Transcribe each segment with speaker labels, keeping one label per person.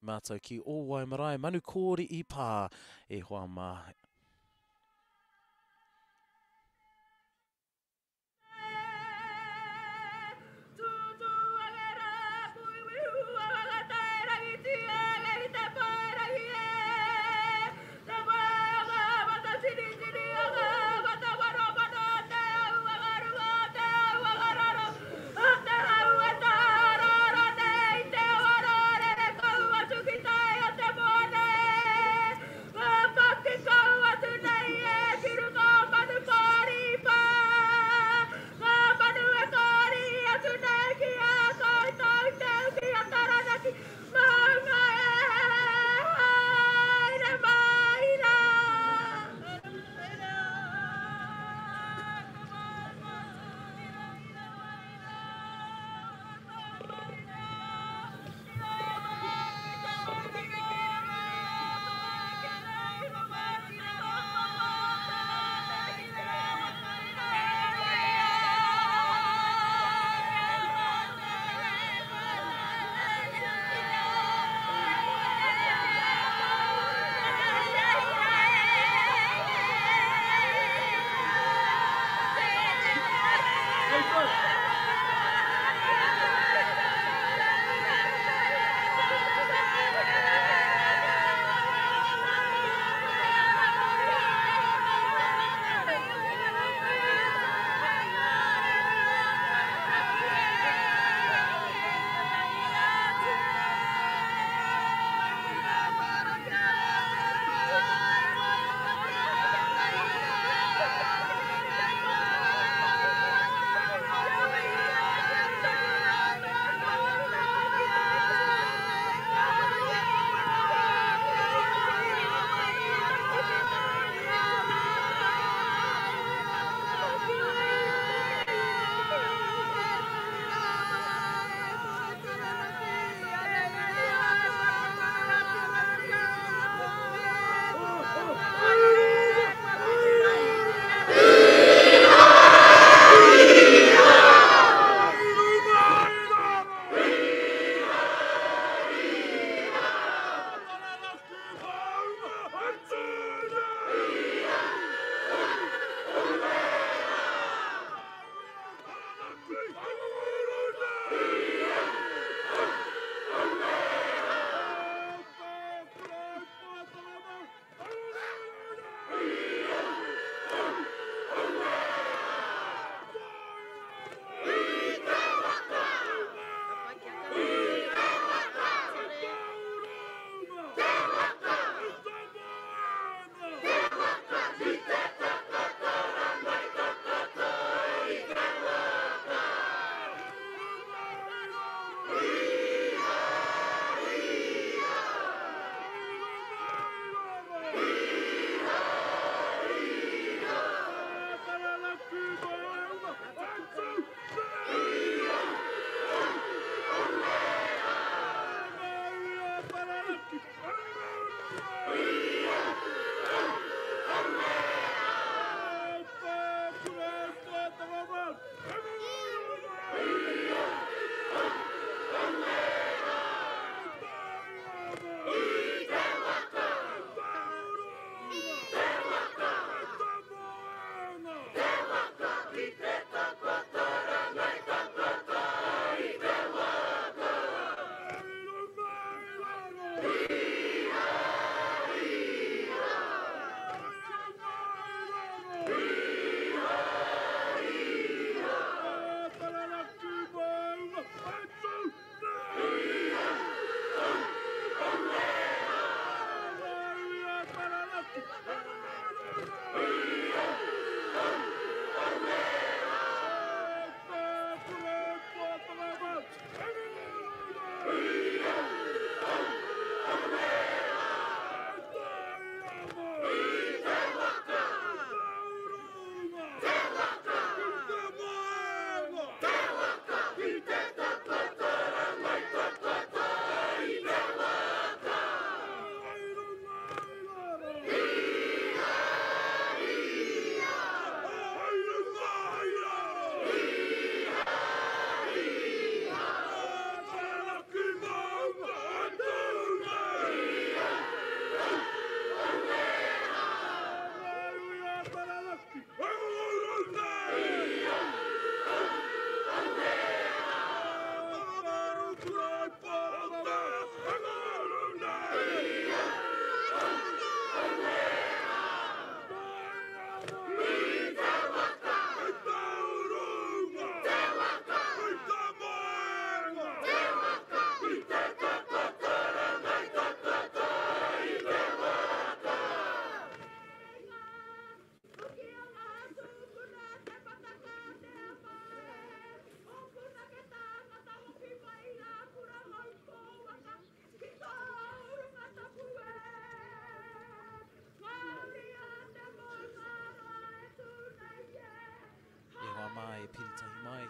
Speaker 1: Mātou ki Ōwai Marae, Manukōri'i Pā, e hoa mā.
Speaker 2: Te hau e tāraara nei te wara rere kau atu ki tai o te moana e. Ngā paki kau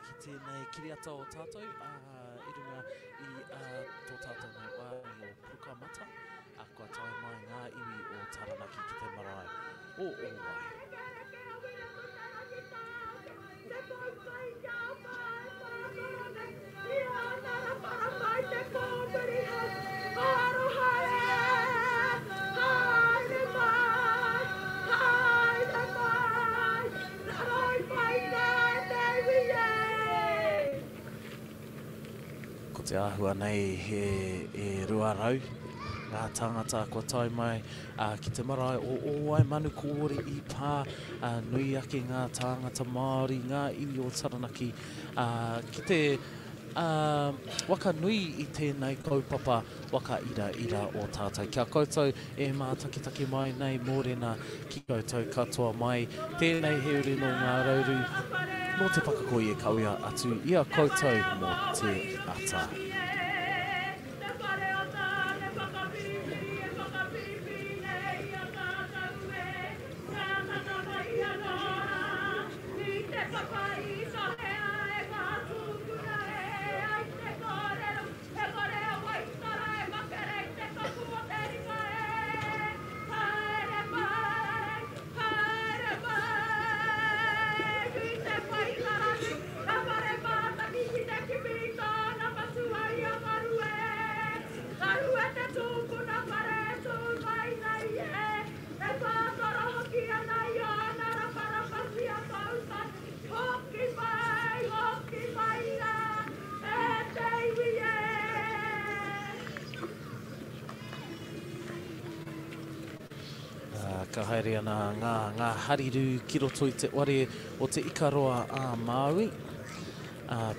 Speaker 1: ki tēnei kiriata o tātou, ā, i runga i ā, tō tātou nei wāhi o Pukamata, ā, kua tae mai ngā iwi o Taranaki ki te marae o Ōwai. Ko te āhua nei he e 200 ngā tāngata kua tae mai ki te marae o Ōwai Manukōri i Pā. Nui ake ngā tāngata Māori, ngā iwi o Taranaki ki te waka nui i tēnei kaupapa waka iraira o tātou. Kia koutou e mātakitaki mai nei mōrena ki koutou katoa mai. Tēnei he uri nō Ngā Rauru, nō Te Pakakoi e kawea atu i a koutou mō te ata.
Speaker 2: He whare a Waitara e makere i te tohu o te ringa e, Haere mai, haere mai ki te whaikarangi, He whare mātaki ki te kimi i tōna matua i a Ngarue, Ngarue te tūpuna whare e tū mai nei e, E whātoro hoki ana i ōna raparapa poutai, Hoki mai, hoki mai rā, e te iwi e!
Speaker 1: Ka haere ana ngā, ngā harirū ki roto i te ware o Te Ikaroa a Māui.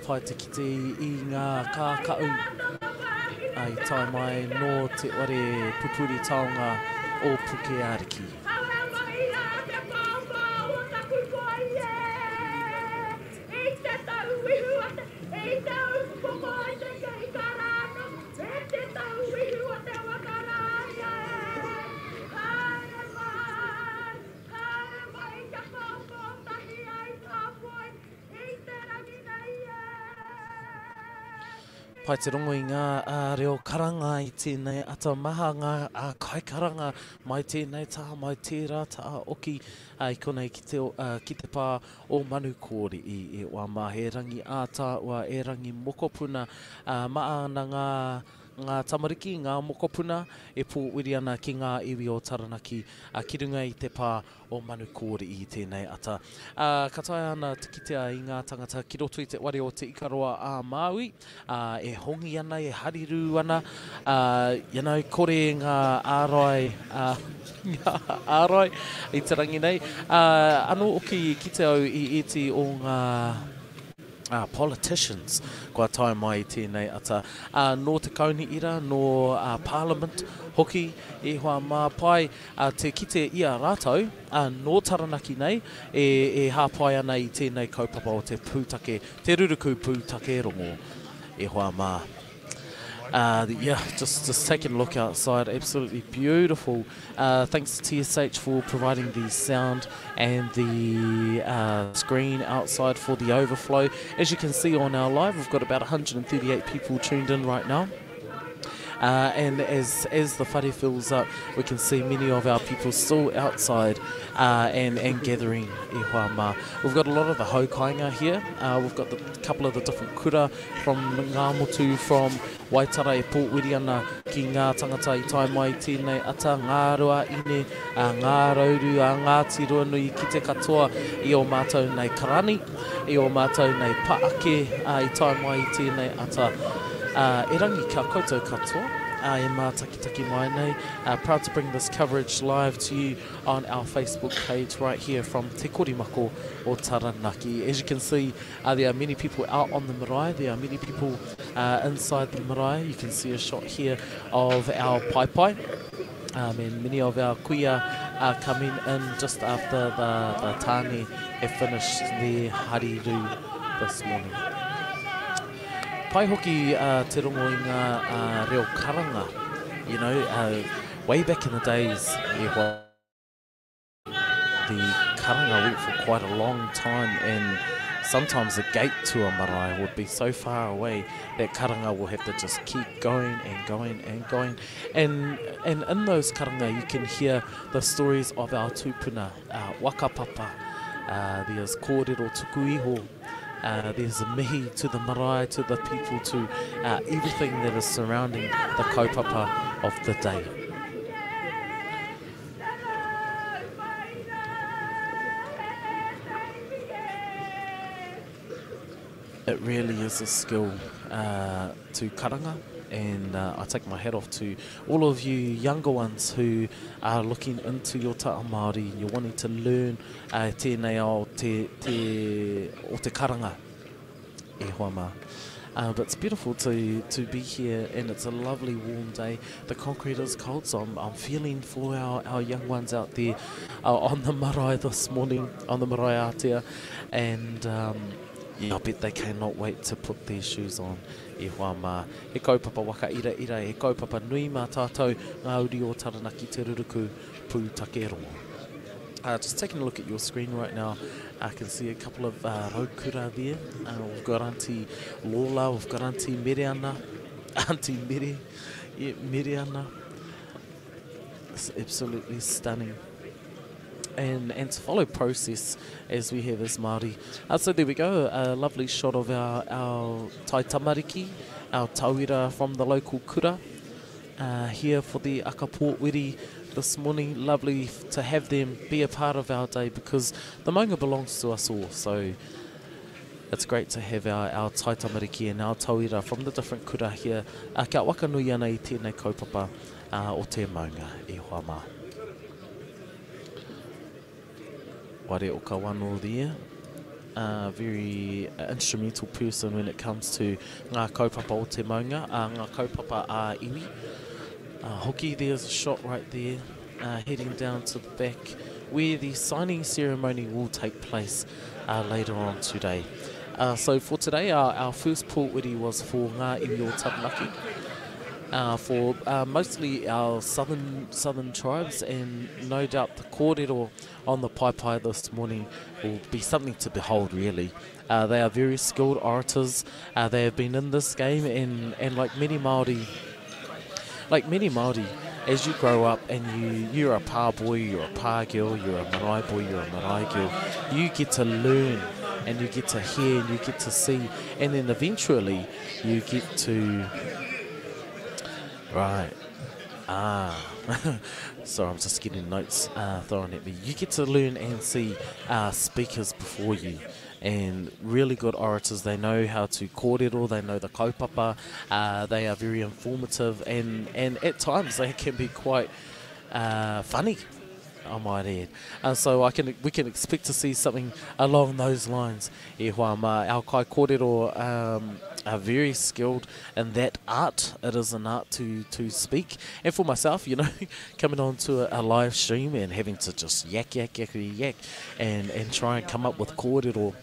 Speaker 1: Pai te kite i ngā kākahu i tae mai nō te ware pupuri taonga o Pukeariki.
Speaker 2: Haere mai rā te pāpā o taku koi e, I te tauihu o te, i te upoko i te kei-karāno, I te tauihu o te waka rāia e. Haere mai, haere mai kia pāpā tahi ai kā poi, I te rangi nei e.
Speaker 1: Pai te rongo i ngā reo karanga i tēnei ata maha ngā kaikaranga mai tēnei taha, mai tērā taha oki i konei ki te, ki te pā o Manukōri'i e wā mā he rangi ātāua e rangi mokopuna maha ana ngā ngā tamariki, ngā mokopuna e pōwiri ana ki ngā iwi o Taranaki ki runga i te pā o Manukōri'i i tēnei ata. Ā, ka taea ana te kitea i ngā tangata ki roto i te ware o Te Ikaroa a Māui, ā, e hongi ana, e harirū ana, ā, you know, kore ngā ārai, ā, ngā ārai i te rangi nei. Ā, anō hoki i kite au i ēti o ngā, ā, politicians kua tae mai i tēnei ata. Ā, nō te Kaunihera, nō, ā, Parliament hoki, e hoa mā, pai, ā, te kite i a rātou, ā, nō Taranaki nei, e, e hāpai ana i tēnei kaupapa o te pūtake, te ruruku pūtake rongo. E hoa mā. Uh, yeah, just, just taking a look outside, absolutely beautiful. Uh, thanks to TSH for providing the sound and the uh, screen outside for the overflow. As you can see on our live, we've got about 138 people tuned in right now. Uh, and as, as the whare fills up, we can see many of our people still outside uh, and, and gathering e hoa mā. We've got a lot of the haukainga here. Uh, we've got the couple of the different kura from Ngāmotu, from Waitara e pōwiri ana ki ngā tangata i tae mai tēnei ata, ngā rua ine, a ngā rauru, a Ngāti Ruanui ki te katoa i ō mātou nei karani, i ō mātou nei pa ake i tae mai i tēnei ata. Erangi kia koutou katoa e mātakitaki mai nei. Proud to bring this coverage live to you on our Facebook page right here from Te Korimako o Taranaki. As you can see, uh, there are many people out on the marae. There are many people uh, inside the marae. You can see a shot here of our paepae. Um, and many of our kuia are coming in just after the, the tāne have finished their hariru this morning. Pai hoki uh, te rongo i ngā uh, reo karanga. You know, uh, way back in the days, e hoa, the karanga went for quite a long time and Sometimes the gate to a marae would be so far away that karanga will have to just keep going and going and going. And, and in those karanga, you can hear the stories of our tupuna, uh, whakapapa, uh, there's kōrero tuku iho, uh, there's a mihi to the marae, to the people, to uh, everything that is surrounding the kaupapa of the day. It really is a skill uh, to karanga and uh, I take my hat off to all of you younger ones who are looking into your taha Māori and you're wanting to learn uh, tēnei ao te, te, o te karanga e hoa mā. Uh, but it's beautiful to, to be here and it's a lovely warm day. The concrete is cold, so I'm, I'm feeling for our, our young ones out there uh, on the marae this morning, on the marae ātea. And um, yeah, I bet they cannot wait to put their shoes on. E hoa mā, he kaupapa waka iraira, he kaupapa nui mā tātou ngā uri o Taranaki Te Ruruku Pūtake Rongo. Uh, just taking a look at your screen right now, I can see a couple of uh, raukura there. Uh, we've got Auntie Lola, we've got Auntie Mereana, Auntie Mere, yeah, Mereana. It's absolutely stunning. And, and to follow process as we have as Māori. Uh, so there we go, a lovely shot of our, our tai tamariki, our tauira from the local kura, uh, here for the Aka Pōwiri this morning. Lovely to have them be a part of our day because the maunga belongs to us all. So it's great to have our, our tai tamariki and our tauira from the different kura here. Uh, kia wakanui ana i tēnei kaupapa uh, o te maunga e hoa mā. Ware o Kawano there. Uh, very instrumental person when it comes to ngā kaupapa o te maunga, uh, ngā kaupapa a iwi. Uh, hoki, there's a shot right there, uh, heading down to the back where the signing ceremony will take place uh, later on today. Uh, so for today, our, our first pōwiri was for Ngā Iwi o Taranaki. Uh, for uh, mostly our southern southern tribes, and no doubt the kōrero on the paepae this morning will be something to behold, really. Uh, they are very skilled orators. Uh, they have been in this game, and, and like many Māori, like many Māori, as you grow up and you, you're a pā boy, you're a pā girl, you're a marae boy, you're a marae girl, you get to learn and you get to hear and you get to see, and then eventually you get to... Right. Ah. Sorry, I'm just getting notes uh, thrown at me. You get to learn and see uh, speakers before you and really good orators. They know how to kōrero, they know the kaupapa, uh, they are very informative, and, and at times they can be quite uh, funny, I might add. Uh, so I can we can expect to see something along those lines. E hoa mā, our kai kōrero um, are very skilled in that art. It is an art to, to speak. And for myself, you know, coming on to a, a live stream and having to just yak, yak, yak, yak, and, and try and come up with kōrero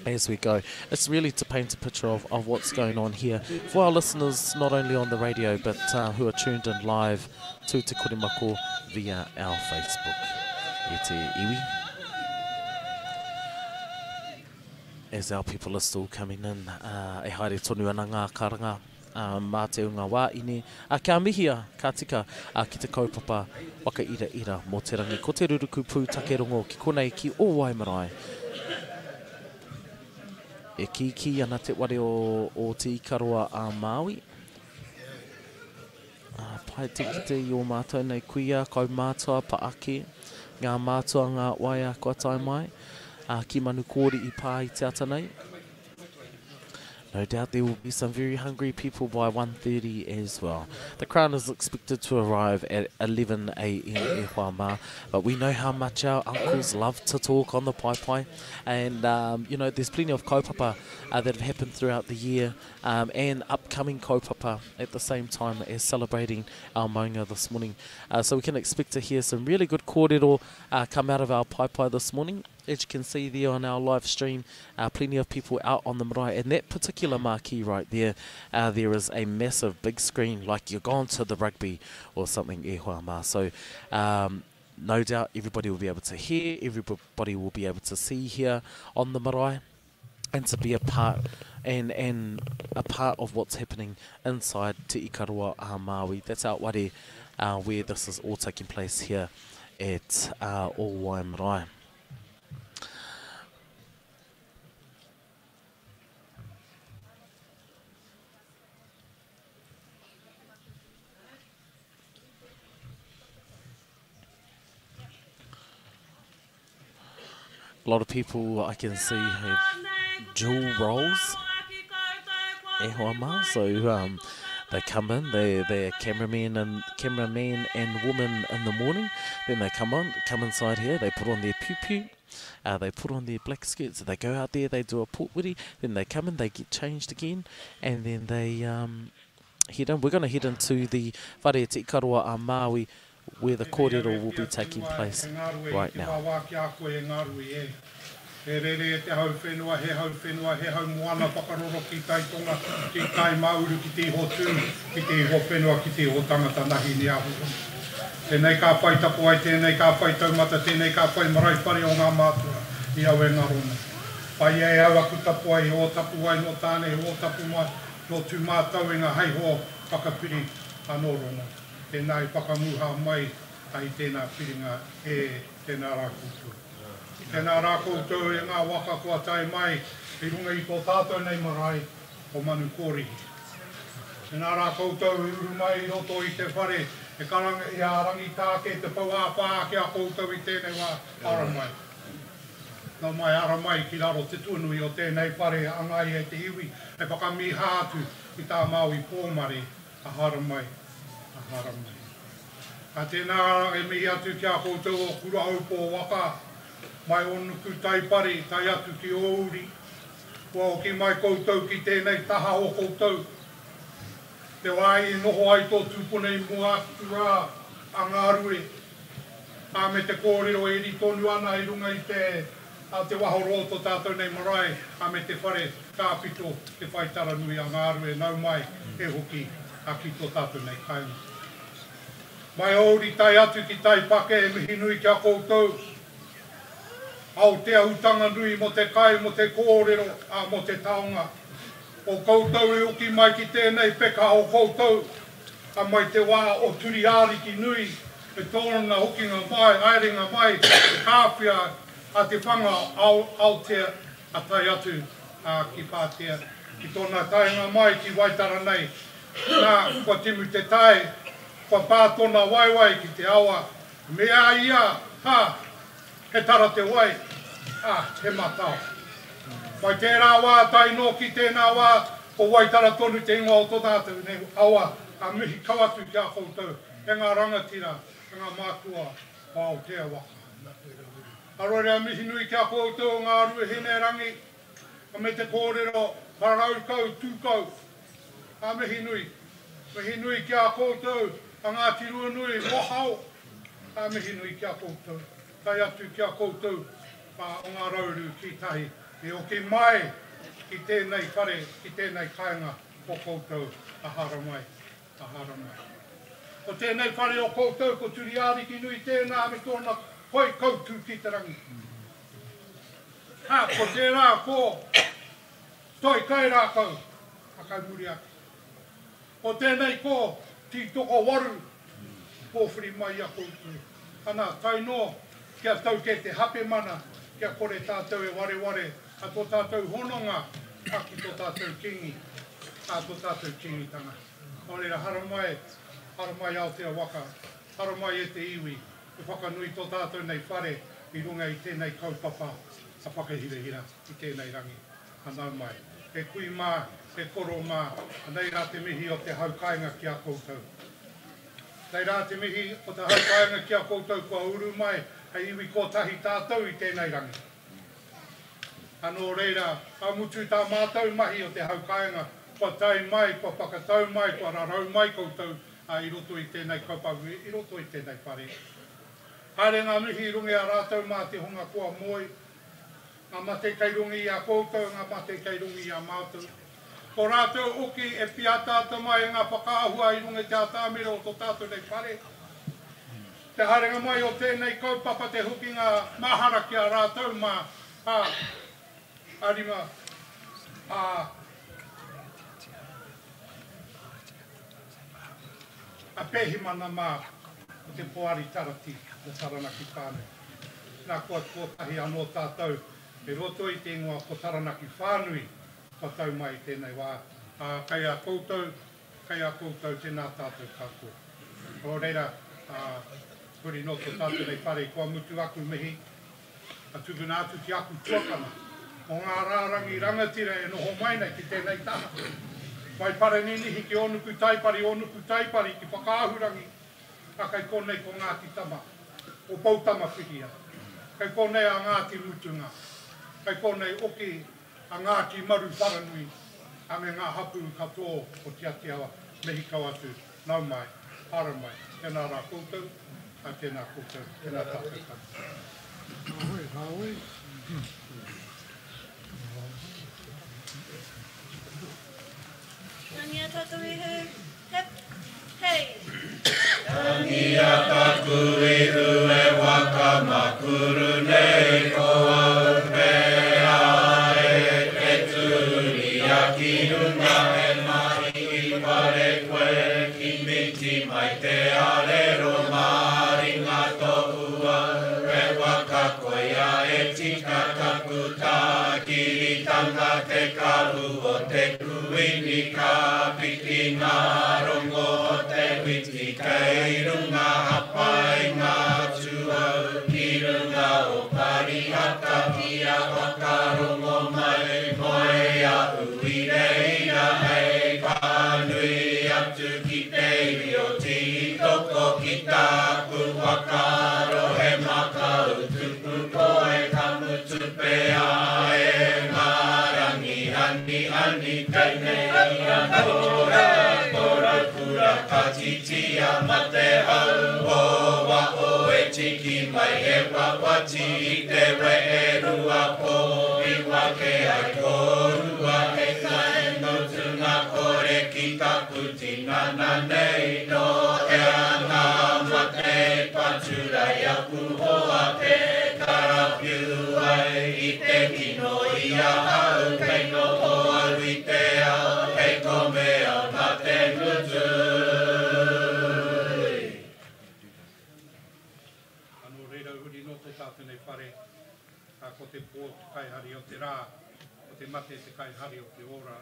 Speaker 1: as we go. It's really to paint a picture of, of what's going on here for our listeners, not only on the radio, but uh, who are tuned in live to Te Korimako via our Facebook. E te iwi. As our people are still coming in, uh, e haere tonu ana ngā karanga uh, mā te unga wā ine. Uh, kia mihia, ka tika, uh, ki te kaupapa waka ira ira mō te rangi. Ko te ruruku pū take rongo ki konei ki Ōwai marae. E kīkī ana te ware o, o Te Ikaroa a Māui. Uh, pai te kite i o mātou nei kuia, kaumātua, paake, ngā mātua, ngā waea kua tae mai, uh, ki Manukōri i pā i te ata nei. No doubt there will be some very hungry people by 1.30 as well. The crown is expected to arrive at 11 a.m. e hoa mā, but we know how much our uncles love to talk on the paepae. And, um, you know, there's plenty of kaupapa uh, that have happened throughout the year um, and upcoming kaupapa at the same time as celebrating our maunga this morning. Uh, so we can expect to hear some really good kōrero uh, come out of our paepae this morning. As you can see there on our live stream, uh, plenty of people out on the marae. And that particular marquee right there, uh, there is a massive big screen, like you're gone to the rugby or something, e hoa mā. So um, no doubt everybody will be able to hear, everybody will be able to see here on the marae. And to be a part and and a part of what's happening inside Te Ikaroa a Māui. That's out ware uh, where this is all taking place here at uh, Ōwai Marae. A lot of people I can see have dual roles. E hoa mā, so um, they come in, they, they're cameramen and cameraman and woman in the morning. Then they come on, come inside here, they put on their pew pew, uh, they put on their black skirts, they go out there, they do a pōwhiri, then they come in, they get changed again, and then they um, head in. We're going to head into the Whare Te Ikaroa a Māui where the
Speaker 3: E rere
Speaker 1: kōrero will
Speaker 3: ki
Speaker 1: be
Speaker 3: a
Speaker 1: taking
Speaker 3: whenua
Speaker 1: place
Speaker 3: e Ngarue i
Speaker 1: right
Speaker 3: te
Speaker 1: now.
Speaker 3: wāwā ki a koe e Ngarue e. E rere e te hau whenua, he hau whenua, he hau moana whakaroro ki tai tonga, ki tai māuru, ki te iho tū, ki te iho whenua, ki te iho tangata nahi ni ahu. Tēnei ka whai tapuwae, tēnei ka whai taumata, tēnei ka whai marae whare o ngā mātua i au e ngaro nei. Whāia e au aku tapuwae, he ō tapuwae nō Tāne, he ō tapuwae nō Tūmātauenga hei hoa whakapiri anō Rongo. Tēnā i whakanguha mai ai tēnā piringa e tēnā rā koutou. Tēnā rā koutou e ngā waka kua tae mai i runga i tō tātou nei marae o Manukōrihi. Tēnā rā koutou i uru mai i roto i te whare e karanga i a Rangitāke te pou āwhā ki a koutou i tēnei wā, ara mai. Nau mai ara mai ki raro te tuanui o tēnei whare a Ngāi e te iwi hei whakamīhā atu i tā Māui Pōmare a haramai, a haramai. Ka tēnā e mihi atu ki a koutou o Kurahaupō waka, mai o Nukutaipari tae atu ki Ōuri. Kua hoki mai koutou ki tēnei taha o koutou. Te wā i noho ai tō tūpuna i mua atu rā a Ngārue, ā, me te kōrero e iri tonu ana i runga i te, a te wahoro o tō tātou nei marae, ā, me te whare kāpito, te whai tara nui a Ngārue, nau mai e hoki, ā, ki tō tātou nei kāinga. Mai Ōuri tae atu ki Taipake, e mihi nui ki a koutou. Aotea utanga nui mō te kai, mō te kōrero, ā, mō te taonga. O koutou i hoki mai ki tēnei peka o koutou, a mai te wā o Turi Āriki nui me tōna hokinga mai, haerenga mai te kāwhia a te whanga Aotea a tae atu ki Pātea, ki tōna taenga mai ki Waitara nei, nā, kua timu te tai, kua pā tōna waewae ki te awa, me a ia, ha! He tara te wai, ā, he matao. Mai tērā wā tae noa ki tēnā wā, ko Waitara tonu te ingoa o tō tātou nei awa, ka mihi kau atu ki a koutou e ngā rangatira, e ngā mātua o Aotea waka. Arorea mihi nui ki a koutou o Ngāruahinerangi, me te kōrero parau kau, tū kau. Ka mihi nui. Mihi nui ki a koutou a Ngāti Ruanui, Mohao. Ka mihi nui ki a koutou. Tae atu ki a koutou o Ngā Rauru ki tahi i hoki mai ki tēnei whare, ki tēnei kāinga o koutou a Haramai, a Haramai. Ko tēnei whare o koutou ko Turiārikinui tēnā me tōna hoi kautū ki te rangi. Ha, ko tērā ko Toi Kairākau a kai muri ake. Ko tēnei ko Tītokowaru pōwhiri mai i a koutou. Ana, tae noa kia tau kē te hapemana, kia kore tātou e wareware a tō tātou hononga a ki tō tātou Kīngi, a tō tātou Kīngitanga. Nō reira, haramai, haramai Aotea waka, haramai e te iwi, e whakanui tō tātou nei whare i runga i tēnei kaupapa a whakahirahira i tēnei rangi. Hanau mai. E kui mā, e koro mā, anei rā te mihi o te hau kāinga ki a koutou. Nei rā te mihi o te hau kāinga ki a koutou kua uru mai hei iwi kotahi tātou i tēnei rangi. Anō reira, ka mutu tā mātou mahi o te hau kāinga, kua tae mai, kua whakatau mai, kua rarau mai koutou i roto i tēnei kaupapa, i roto i tēnei whare. Haere ngā mihi i runga i a rātou mā te hunga kua moe, Ngā mate kei runga i a koutou, ngā mate kei runga i a mātou. Ko rātou hoki e pīataata mai e ngā whakaahua i runga i te atamira o tō tātou nei whare. Te haerenga mai o tēnei kaupapa te hokinga mahara ki a rātou mā, ā, a A, a Pēhimana mā o te Poari Tarati o Taranaki Whānui. Nā kua tuatahi anō tātou i roto i te ingoa ko Taranaki Whānui kua tau mai i tēnei wā, ā, kei a koutou, kei a koutou tēnā tātou katoa. Nō reira, ā, huri nō tō tātou nei whare kua mutu aku mihi, ka tukuna atu ki aku tuakana o ngā rārangi rangatira e noho mai nei ki tēnei taha. Mai Pareninihi ki Ōnuku Taipari, Ōnuku Taipari ki Whakaahurangi, ā, kei konei ko Ngāti Tama, ko Poutama Whiria. Kei konei a Ngāti Mutunga, kei konei oki a Ngāti Maru Wharanui, a me ngā hapū katoa o Te Atiawa, mihi kau atu, nau mai, haere mai, tēnā rā koutou, ā, tēnā koutou, tēnā tātou katoa. Rāwei, rāwei.
Speaker 2: Tangia taku ihu, hep, hei!
Speaker 4: Tangia taku ihu e waka makuru nei ko au pea e te turia ki runga he mahi i pare koe ki miti mai te arero maringa tohua he waka koia e tika taku takiritanga te karu o te kuini ka piki ngā rongo o te witi kei runga hapai ngā tuau ki runga o Parihaka kia whakarongo mai moe a ui reira hei pānui atu ki te iwi o Tītoko ki tāku whakaaro he makau tupu koe ka mutu pea e ngā rangi aniani tēnei anō rā tō raukura ka titia ma te hau o waho e tiki mai he wawati i te weherua ko iwa ke ai kōrua he kai mutunga kore ki taku tinana nei nō hea ngā mate paturei aku hoa te karawhiu ai i te kino i ahau kei noho au i te ao hei kome au mā te ngutu.
Speaker 3: Ā, nō reira huri nō tō tātou nei whare, ā, ko te pō te kaihari o te rā, ko te mate te kaihari o te ora,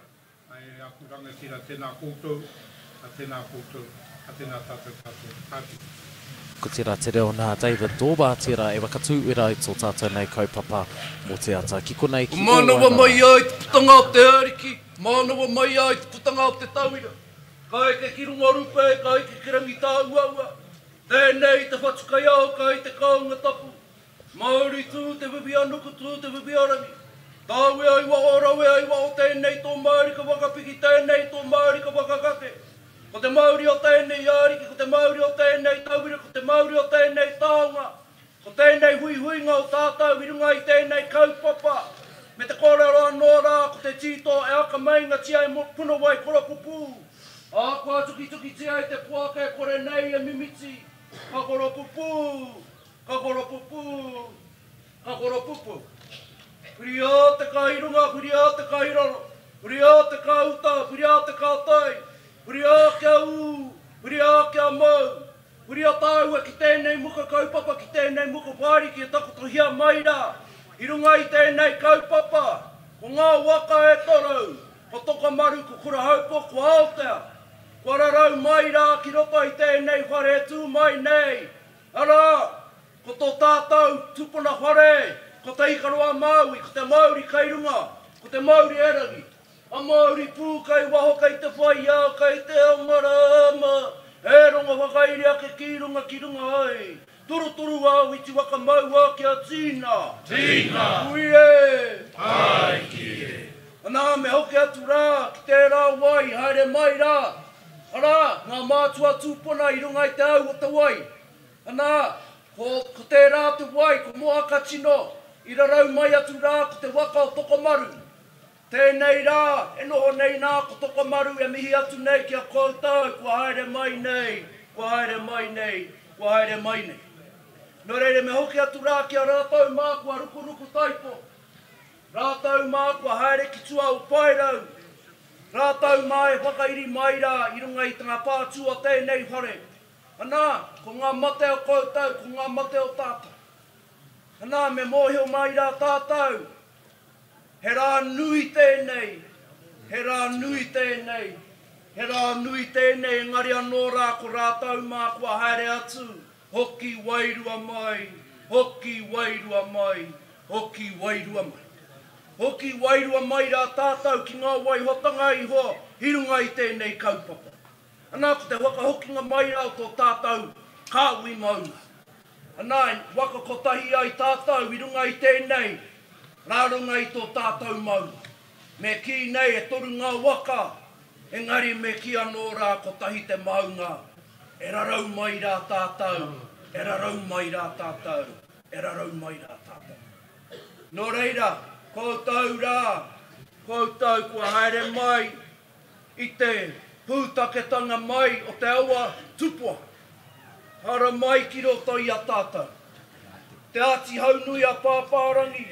Speaker 3: ā, e aku rangatira, tēnā koutou, ā, tēnā koutou, ā, tēnā tātou katoa. Kāti.
Speaker 1: Ko tērā te reo nā David Dorbar tērā e whakatūwera i tō tātou nei kaupapa mō te ata. Ki konei, ki
Speaker 5: Mānawa mai
Speaker 1: Ōwairara.
Speaker 5: ai te putanga o te Ariki, mānawa mai ai te putanga o te tauira. Ka eke ki runga rupe, ka eke ki Rangitāuaua. Tēnei te whatu kaiao kai te kaunga tapu. Mauri tū te whiwhi a nuku tū te whiwhi a rangi. Tāwea i waho rawea i waho tēnei tō mauri ka whakapiki tēnei tō mauri ka whakakake. Ko te mauri o tēnei ariki ko te mauri o tēnei tauira ko te mauri o tēnei taonga ko tēnei huihuinga o tātou i runga i tēnei kaupapa me te kōrero anō rā ko te tītō e aka meingatia e Punawai koropupū Ā, kua tukitukitia e te poaka e kore nei e mimiti, ka koropupū, ka koropupū, ka koropupū. Whiria te ka i runga, whiria te ka i raro, whiria te ka uta, whiria te ka tai, whiria kia ū, whiria kia mau, whiria tāua ki tēnei muka kaupapa, ki tēnei muka whāriki e takotohia mai rā i runga i tēnei kaupapa, ko ngā waka e toru, Ko Tokomaru, ko Kurahaupo, ko Aotea. Kua rarau mai rā ki roto i tēnei whare e tū mai nei, arā, ko tō tātou tupuna whare, ko Te Ikaroa-a-Māui, ko te mauri kei runga, ko te mauri e rangi. A mauri pū kei waho kei te whai ao, kei te ao marama, he rongo whakairi ake ki runga ki runga ai. Torotoro a Witi waka maua kia tīna.
Speaker 4: Tīna!
Speaker 5: Hui e!
Speaker 4: Tāiki e!
Speaker 5: Anā, me hoki atu rā ki tērā wai, haere mai rā. Arā, ngā mātua tūpuna i runga i te au o te wai. Anā, ko, ko tērā te wai, ko Moakatino, i rarau mai atu rā ko te waka o Tokomaru. Tēnei rā, e noho nei nā ko Tokomaru e mihi atu nei ki a koutou kua haere mai nei, kua haere mai nei, kua haere mai nei. Nō reira me hoki atu rā ki a rātou mā kua rukuruku taipo. Rātou mā kua haere ki tua o Paerau, rātou mā e whakairi mai rā i runga i ngā pātū o tēnei whare. Anā, ko ngā mate o koutou, ko ngā mate o tātou. Anā, me mōhio mai rā tātou, he rā nui tēnei, he rā nui tēnei, he rā nui tēnei, engari anō rā ko rātou mā kua haere atu, hoki wairua mai, hoki wairua mai, hoki wairua mai. Hoki wairua mai rā tātou ki ngā waihotanga iho i runga i tēnei kaupapa. Anā, ko te whakahokinga mai rā o tō tātou kāhui maunga. Anā, e waka kotahi ai tātou i runga i tēnei, rā runga i tō tātou maunga. Me kī nei e toru ngā waka, engari me kī anō rā kotahi te maunga, e rarau mai rā tātou, e rarau mai rā tātou, e rarau mai rā tātou. Nō reira, koutou rā, koutou kua haere mai i te pūtaketanga mai o te awa tupua, hara mai ki roto i a tātou. Te Āti Haunui a Pāpārangi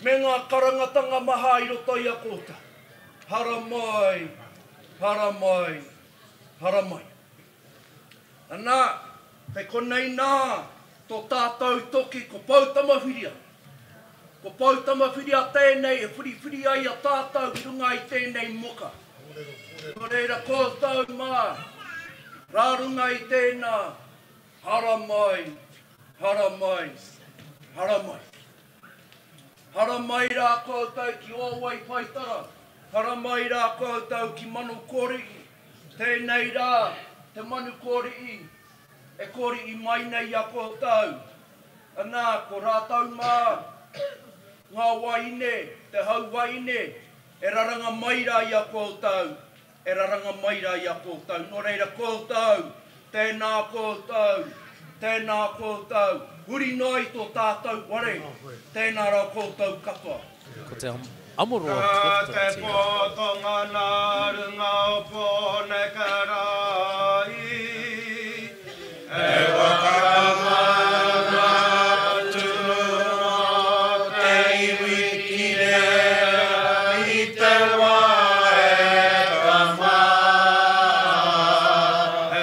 Speaker 5: me ngā karangatanga maha i roto i a koutou. Hara mai, hara mai, hara mai. Anā, kei konei nā tō tātou toki ko Poutamawhiria. Ko Poutamawhiria tēnei e whiriwhiri ai a tātou i runga i tēnei moka. Nō reira koutou mā, rā runga i tēnā, hara mai, hara mai, hara mai. Hara mai rā koutou ki Ōwaipaitara, hara mai rā koutou ki Manukori'i, tēnei rā te Manukori'i e kori'i mai nei i a koutou. Anā, ko rātou mā, ngā wāhine, te hau wāhine, e raranga mai rā i a koutou, e raranga mai rā i a koutou. Nō reira koutou, tēnā koutou, tēnā koutou, huri noa i tō tātou ware, tēnā rā koutou katoa.
Speaker 1: Ko te Amoroa
Speaker 4: Ka te
Speaker 1: Clifton tērā.
Speaker 4: potonga nā runga o Pōneke rā i. E whakamana atu nā te iwi ki reira i te wā e tama.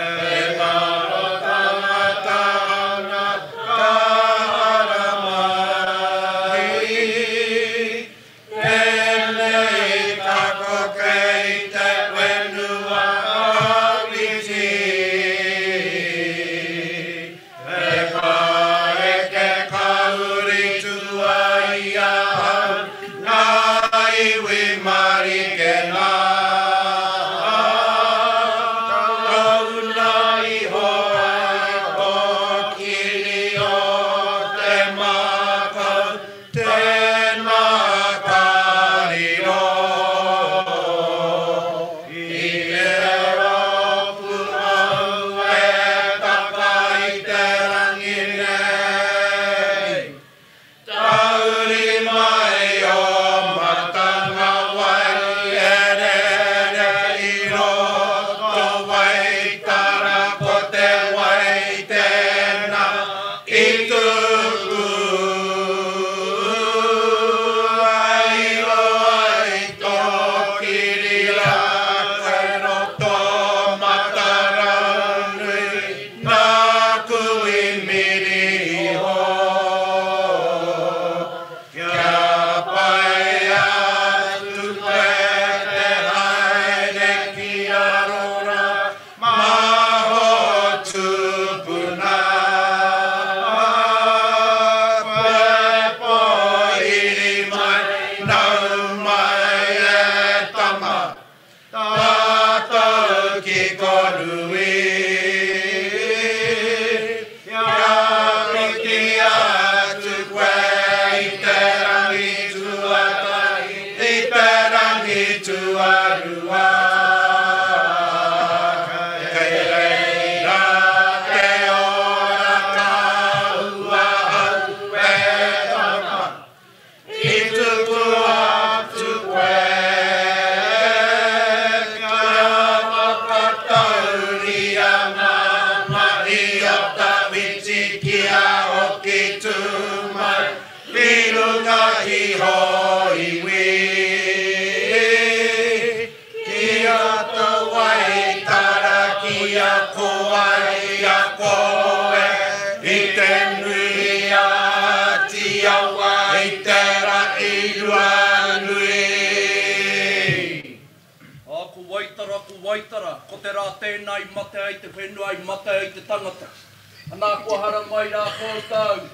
Speaker 4: E taro tangata ana ka ara mai. Tēnei tako kei te whenua āpiti. E whaeke kauri tua i ahau, ngā iwi marike nā. Tauna iho ai tō kiri o te mākau, tēnā ka riro. I te rōpū au e taka i te rangi nei. Tauri mai o matanga wai e rere i roto wai tara ko te wai tēnā i tuku. Ai ai tō kiri rā kei roto mataranui nāku i miri iho. Kia pai atu koe te haere ki Arora, maho tupuna. Koe pōhiri mai, nau mai e tama, tātou ki korui. Kia piki atu koe i te rangi tuatahi, i te rangi tuarua. Kei reira te ora ka ua au e tama, i tuku atu koe kia whakatauria. i ako ai i a koe i te nui a Atiawa i te ra i Ruanui.
Speaker 5: Ā, ko Waitara, ko Waitara, ko te rā tēnā i mate ai te whenua, i mate ai te tangata. Anā, kua haramai rā koutou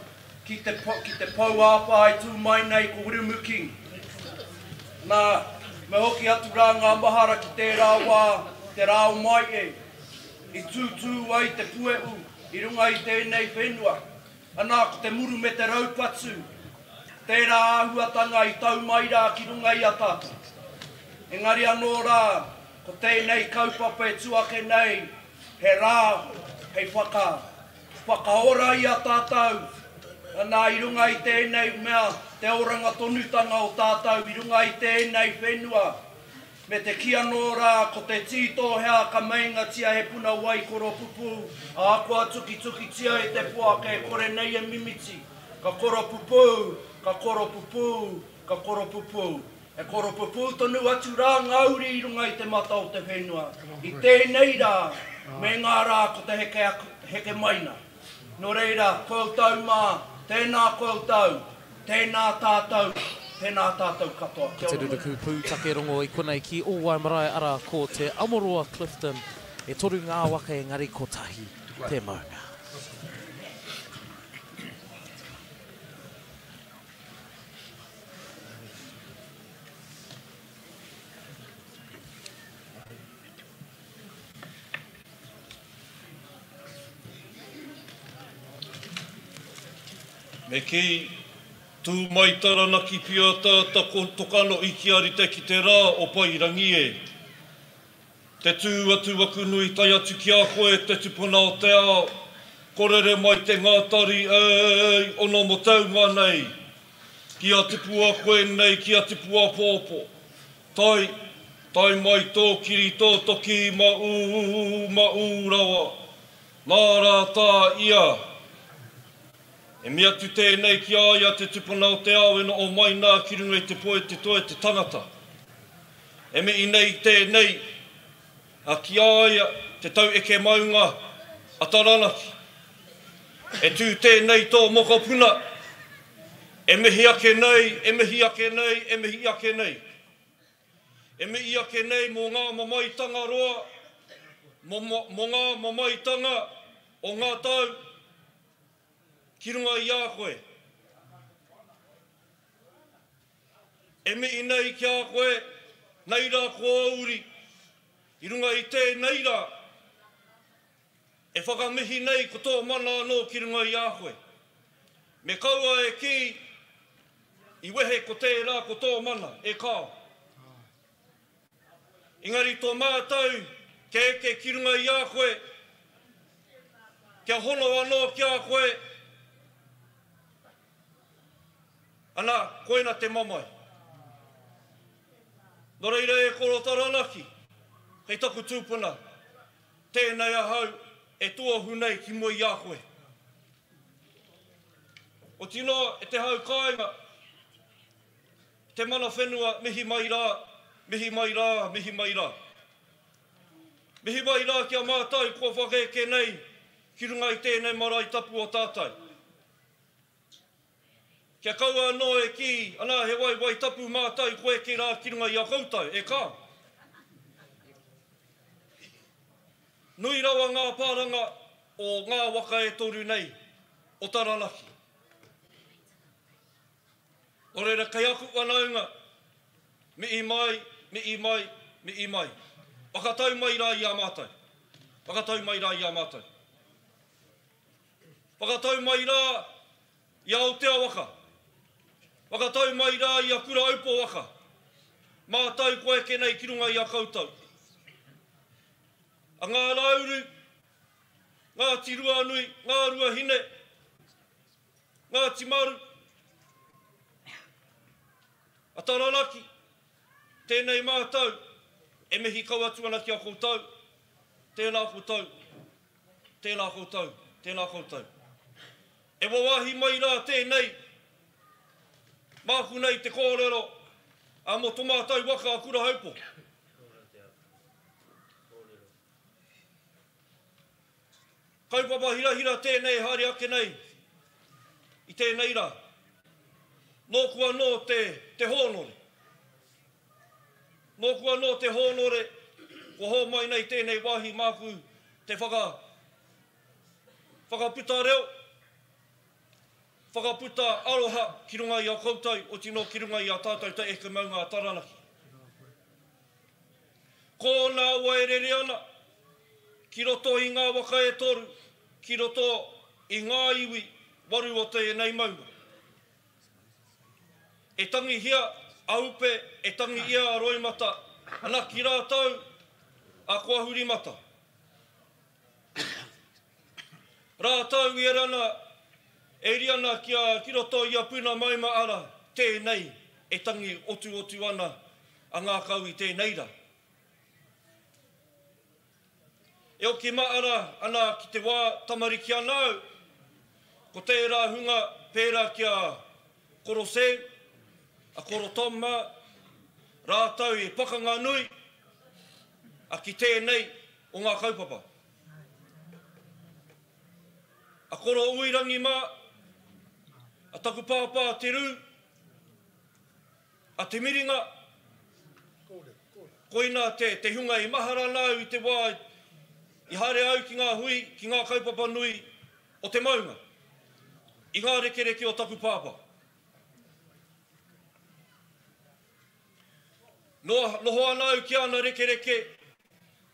Speaker 5: ki te, ki te pou āwhā e tū mai nei ko Wiremu King. Nā, me hoki atu rā ngā mahara ki tērā wā, te rā o Mai'e, i tūtū ai te puehu i runga i tēnei whenua. Anā, ko te muru me te raupatu, tērā āhuatanga i tau mai rā ki runga i a tātou. Engari anō rā, ko tēnei kaupapa e tū ake nei, he rā hei whaka, whakaora i a tātou, anā, i runga i tēnei mea, te oranga tonutanga o tātou i runga i tēnei whenua. Me te kī anō rā, ko te tītōhea ka meingatia he puna wai koropupū, ā, kua tukitukitia e te poaka e kore nei e mimiti, ka koropupū, ka koropupū, ka koropupū. E koropupū tonu atu rā ngā uri i runga i te mata o te whenua, i tēnei rā, me ngā rā ko te heke aku, heke mai nā. Nō reira, koutou mā, tēnā koutou, tēnā tātou, tēnā tātou katoa.
Speaker 1: Kia ora. Ko te ruruku pūtake rongo i konei ki Ōwaimarae arā ko Te Amoroa Clifton. E toru ngā waka engari kotahi te maunga.
Speaker 5: Me kī, Tū mai Taranaki Piataata ko Tokanohi kia rite ki te rā o Pairangi e. Te tū atu aku nui tae atu ki a koe te tupuna o te ao, ko rere mai te ngātari eei ono mo te unga nei. Kia tipua koe nei kia tipua pōpō. Tai, tae mai tō kiri tō toki ma ū, ma ū rawa. Nā rā tā ia. E mea atu tēnei ki a ia te tupuna o te ao e noho mai nā ki runga i te poe te toe te tangata. E mihi nei tēnei a ki a ia te tau eke maunga a Taranaki. E tū tēnei tō mokopuna e mihi ake nei, e mihi ake nei, e mihi ake nei. E mihi ake nei mō ngā mamaetanga roa, mō, mō ngā mamaetanga o ngā tau ki runga i a koe. E mihi nei ki a koe, nei rā ko ō uri, i runga i tēnei rā, e whakamihi nei ko tō mana anō ki runga i a koe. Me kaua e kī, i wehe ko tērā ko tō mana, e kāo. Engari tō mātau kia eke ki runga i a koe, kia hono anō ki a koe, ana, koina te mamae. Nō reira e Koro Taranaki, kei taku tūpuna, tēnei ahau e tuohu nei ki mua i a koe. Otirā e te hau kāinga, Te mana whenua, mihi mai rā, mihi mai rā, mihi mai rā. Mihi mai rā ki a mātou kua whakaeke nei ki runga i tēnei marae tapu o tātou. Kia kaua anō e kī, anā he waewae tapu mātou kua eke rā ki runga i a koutou, e kā. Nui rawa ngā pāranga o ngā waka e toru nei o Taranaki. Nō reira, kei aku whanaunga, mihi mai, mihi mai, mihi mai. Whakatau mai rā i a mātou. Whakatau mai rā i a mātou. Whakatau mai rā i a Aotea waka. Whakatau mai rā i a Kuraaupo waka. Mātou kua eke nei ki runga i a koutou. A Ngā Rāuru, Ngāti Ruanui, Ngā Ruahine, Ngāti Maru, a Taranaki, tēnei mātou e mihi kau atu ana ki a koutou, tēnā koutou, tēnā koutou, tēnā koutou. E wawāhi mai rā tēnei, māku nei te kōrero a mō to mātou waka a Kurahaupo. Kaupapa hirahira tēnei haere ake nei i tēnei rā. Nōku anō te, te hōnore. Nōku anō te hōnore kua hōmai nei tēnei wāhi māku te whaka, whakaputa reo, whakaputa aroha ki runga i a koutou, otinō ki runga i a tātou te eke maunga a Taranaki. Ko ōna awa e rere ana ki roto i ngā waka e toru, ki roto i ngā iwi waru o tēnei maunga. E tangihia a Upe, e tangi ia a Roimata, ana ki rātou a Koahurimata. Rātou i erana, e ri ana ki a, ki roto i a Puna Maima ara, tēnei e tangi otuotu ana a ngākau i tēnei ra. E oki maara ana ki te wā tamariki ana au, ko tērā hunga pērā ki a Koro Sam, a Koro Tom mā, rātou i pakanga nui, a ki tēnei o ngā kaupapa. A Koro Uirangi mā, a taku pāpā Te Rū, a Te Miringa, koina te, te hunga i mahara ana au i te wā i haere au ki ngā hui, ki ngā kaupapa nui o te maunga, i ngā rekereke o taku pāpā. Noa, noho ana au ki ana rekereke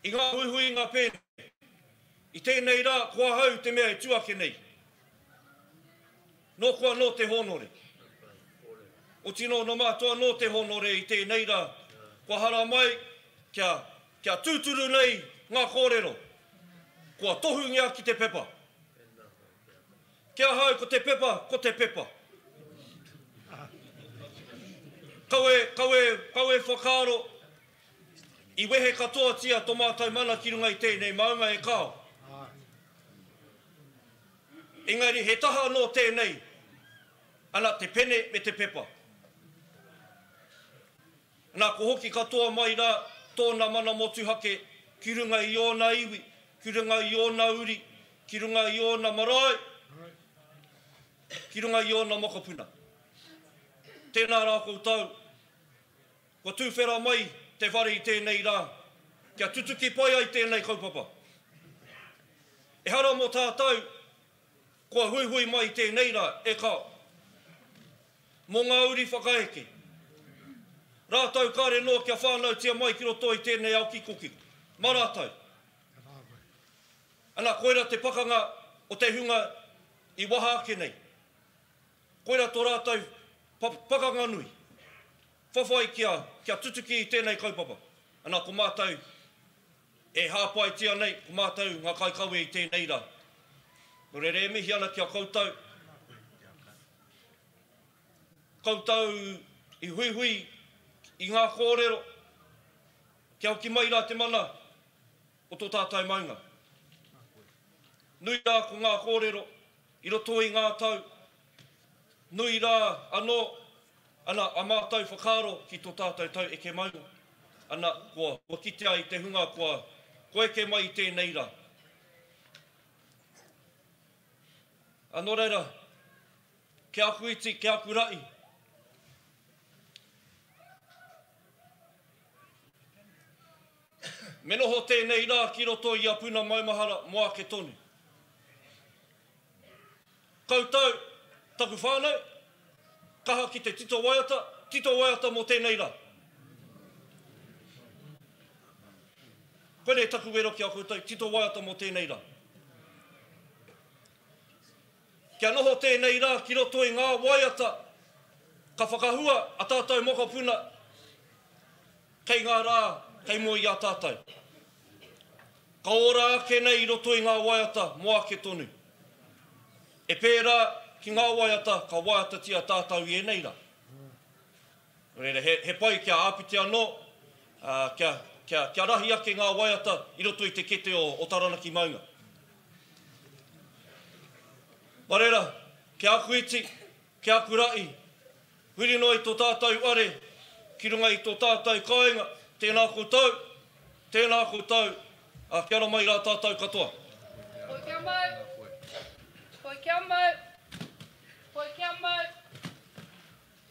Speaker 5: i ngā huihuinga pēnei. I tēnei rā, ko ahau te mea e tū ake nei. Nōku anō te hōnore. Otinō, nō mātou anō te hōnore i tēnei rā, kua haramai kia, kia tūturu nei ngā kōrero, kua tohungia ki te pepa. Ki ahau, ko te pepa, ko te pepa. Kawe, kawe, kawe whakaaro, i wehe katoatia to mātou mana ki runga i tēnei maunga e kao. Engari he taha anō tēnei, ana te pene me te pepa. Nā, ko hoki katoa mai rā tōna mana motuhake ki runga i ōna iwi, ki runga i ōna uri, ki runga i ōna marae, ki runga i ōna mokopuna. Tēnā rā koutou, kua tūwhera mai te whare i tēnei rā, kia tutuki pai ai tēnei kaupapa. Ehara mō tātou kua huihui mai i tēnei rā, e kao. Mō ngā uri whakaeke. Rātou kāre noa kia whānautia mai ki roto i tēnei ao kikokiko. Mā rātou. Ana, koira te pakanga o te hunga i waha ake nei. Koira tō rātou pakanga nui. Whawhai kia, kia tutuki i tēnei kaupapa. Ana, ko mātou e hāpaitia nei, ko mātou ngā kaikawe i tēnei rā. Nō reira e mihi ana ki a koutou. Koutou i huihui i ngā kōrero kia hoki mai rā te mana o tō tātou maunga. Nui rā ko ngā kōrero i roto i ngā tau, nui rā anō ana a mātou whakaaro ki tō tātou tau eke maunga, ana kua, kua kitea i te hunga kua, kua eke mai i tēnei rā. A nō reira, ki aku iti, ki aku raʻi. Me noho tēnei rā ki roto i a Puna Maumahara mō ake tonu. Koutou, taku whānau, kaha ki te tito waiata, tito waiata mō tēnei rā. Koinei taku wero ki a koutou, tito waiata mō tēnei rā. Kia noho tēnei rā ki roto i ngā waiata ka whakahua a tātou mokopuna kei ngā rā kei mua i a tātou. Ka ora ake nei i roto i ngā waiata mō ake tonu. E pērā ki ngā waiata ka waiatatia tātou i ēnei rā. Nō reira, he, he pai kia āpiti anō, ā, kia, kia, kia rahi ake ngā waiata i roto i te kete o, o Taranaki maunga. Nō reira, ki aku iti, ki aku raʻi, huri noa i tō tātou are, ki runga i tō tātou kāinga, tēnā koutou, tēnā koutou, ā, kia ora mai rā tātou katoa.
Speaker 2: mau. Poi kia mau. Poi kia mau.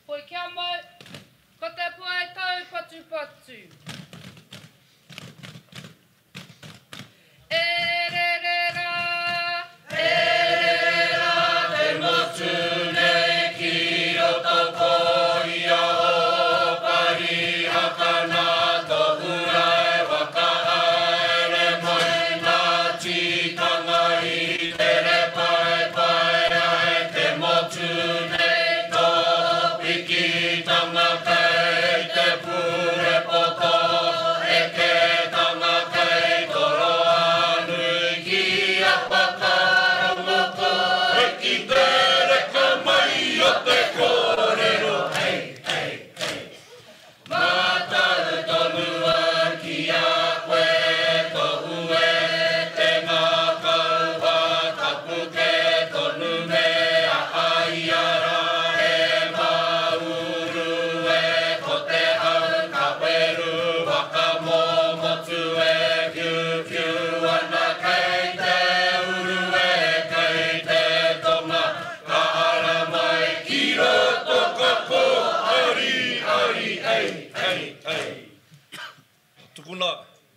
Speaker 2: Poi kia mau. Ko te poi taupatupatu. E rere rā, e rere rā te motu nei ki roto ko ia o Parihaka nā tohu e whakahaere mai ngā tikanga i tere paepae ai te motu nei tō pikitanga kei te purepoto eketanga kei toroanui ki a whakarongo koe ki te reka mai o te kōrero hei, hei, hei. Mātau tonu au ki a koe tohu e te ngākau whakapuke tonu me aha ia rā e māuru e ko te hau ka weru waka mōmotu e whiu whiu ana kei te uru e kei te tonga ka ara mai ki roto ka kōari ari ei ei ei.
Speaker 5: Tukuna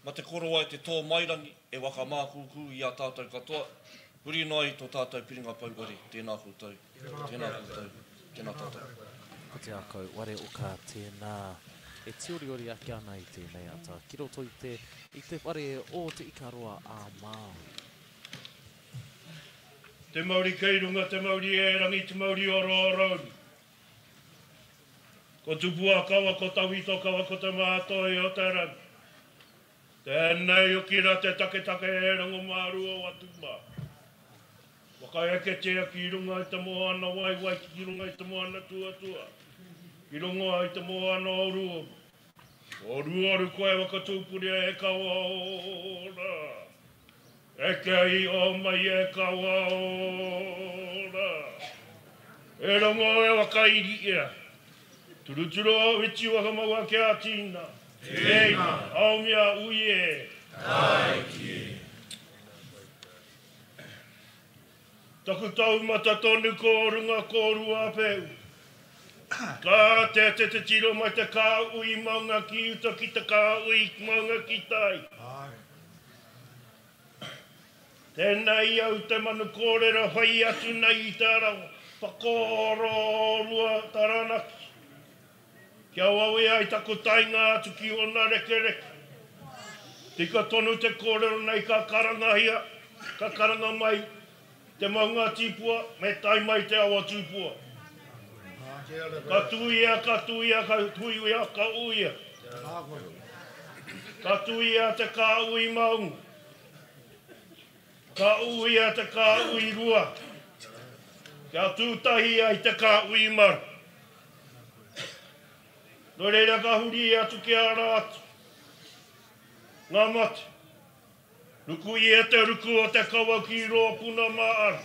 Speaker 5: ma te korowai te tō mairangi e waka mākūkū i a tātou katoa, huri noa i tō tātou piringa pouware, tēnā koutou, tēnā koutou, tēnā tātou.
Speaker 1: Ko te ākau ware oka tēnā e tīoriori ake ana i tēnei ata ki roto i te i te whare o Te Ikaroa a Māui.
Speaker 6: Te mauri kei runga, te mauri e rangi, te mauri ora o Rauru. Ko Tupuakawa, ko Tawhitokawa, ko Te Mātoi o te rangi. Tēnei hoki ra te taketake e rongomārua o Atuma. Whakaeketia ki runga i te moana waiwai ki runga i te moana tuatua, ki runga i te moana oruoru. Oruoru koe whakatūpuria e kawa ora. Eke iho mai e kawa ora. E rongo e whakairi ia. Turuturu o whiti whakamaua ki a tina. Tina. Aomia ui e. Taiki e. Taku taumata tonu ko runga ko Ruapehu. Ka te te te tiro mai te kāhui maunga ki uta ki te kāhui maunga ki tai. Tēnei au te manu kōrero whai atu nei i te ara whakaororua Taranaki. Kia wawe ai taku taenga atu ki ōna rekereke. Tika tonu te kōrero nei ka karangahia, ka karanga mai te maunga tipua me tae mai te awa tupua. Ka tuia, ka tuia, ka tuia, ka uia. Ka tuia te kāhui maunga. Ka uia te kāhui rua. Kia tūtahi ai te kāhui maru. Nō reira ka huri atu ki a rātou. Ngā mate. Ruku ia te ruku o te kawa ki rō puna mā ara.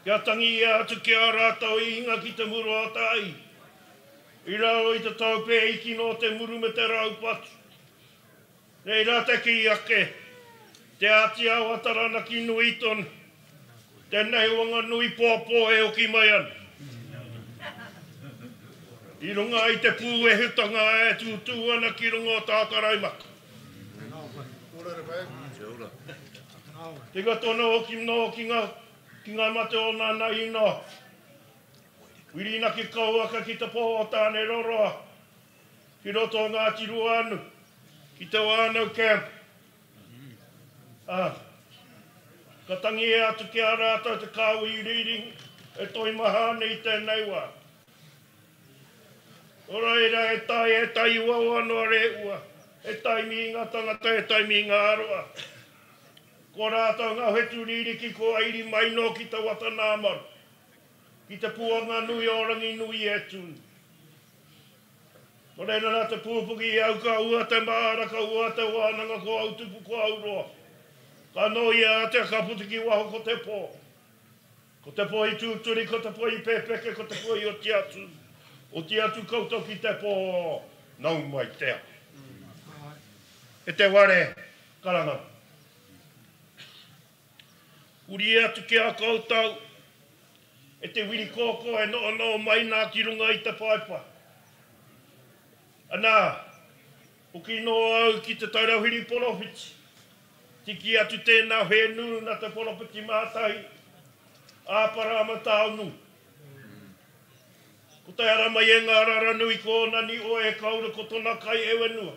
Speaker 6: Kia tangi ia atu ki a rātou i hinga ki te muru o tai. I raro i te taupē iti nō te muru me te raupatu. Reira te kī ake, Te Āti Awa Taranaki nui tonu, tēnei Wanganui pōpō e hoki mai ana. I runga i te pūehutanga e tūtū ana ki runga o Tātaraimaka. Tika tonu hoki nō ki ngā, ki ngā mate o nana ino. Whirinaki kauaka ki te pō o Tāneroroa. Ki roto o Ngāti Ruānu, ki Te Whānau Camp. Ā, ka tangi atu ki a rātou te kāhui iriiringa e toimaha ana i tēnei wā. Nō reira, e tai, e tai uaua noa rēua, e tai mī ngā tangata, e tai mī ngā aroa. Ko rātou ngā whetū ririki kua iri mai nō ki te wata nāmaru, ki te puanga nui o Ranginui e tū. Nō reira nā te pūpuki i au ka ua te māra, ka ua te wānanga, ko au tupu, ko au roa. Ka nōhia ātea, ka puta ki waho ko te pō. Ko te pō i tūturi, ko te pō i pēpeke, ko te pō i oti atu. Oti atu koutou ki te pō, nau mai te ao. E te ware, karanga. Huri atu ki a koutou, e te wiri kōkō e no'ono'o mai nā ki runga i te paepae. Anā, hoki nō au ki Te Taurawhiri Poropiti, tiki atu tēnā whēnū nā te poropiti mātahi, Āparahama Taonui. Ko te ara mai e ngā rara nui ko ōna niho e kaura ko tona kai e wenua.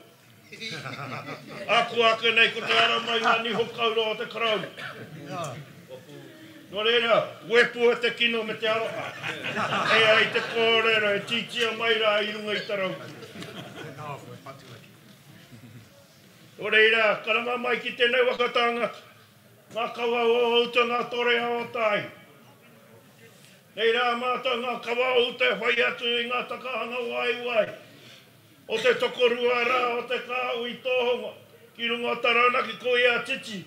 Speaker 6: Ako ake nei ko te ara mai ngā niho kaura o te Karauna. Nō reira, wepua te kino me te aroha. E ai te kōrero e tītia mai rā i runga i te raukura. Nō reira, karanga mai ki tēnei waka tāngata, ngā kawa o uta, ngā torea o tai. Nei rā mātou ngā kawa o uta e whai atu i ngā takahanga waiwai o te tokorua rā o te kāhui tōhonga ki runga o Taranaki ko ia titi.